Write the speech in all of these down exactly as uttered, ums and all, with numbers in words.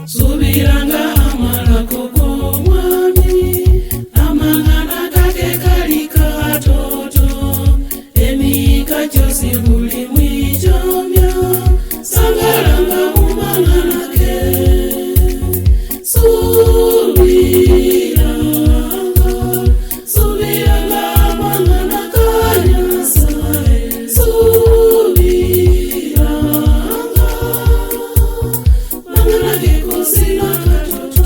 Subiranga amalako komami, amangana kake kalika toto, emi kaco sibuli mwijomia, sanggaranga mumanganake. Subiranga, Subiranga mangana kanyasai, subiranga mangana kekosina katoto.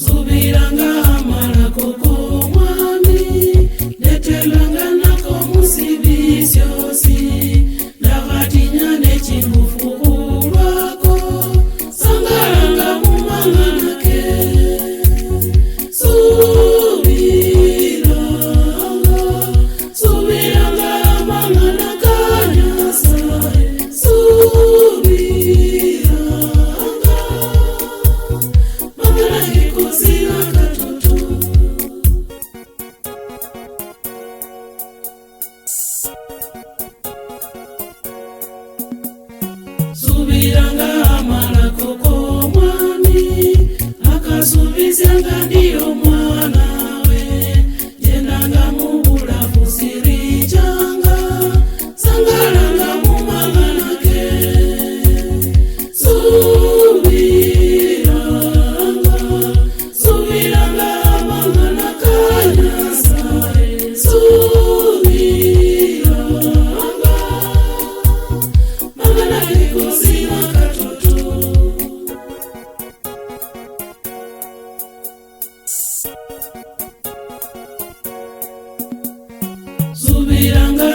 Subiranga amalako komami, netelanga nako musibi siosi, nabatinya necimbu fukulwako, sanggaranga mumanganake. Subiranga, Subiranga mangana kanyasai, subiranga mangana kekosina katoto. Subiranga amalako komami, akasubisianga dio manawe, jenanga mubula fusiri jangga, sanggaranga mumanganake. Subiranga, Subiranga mangana kanyasai, subiranga mangana kekosina katoto. Subiranga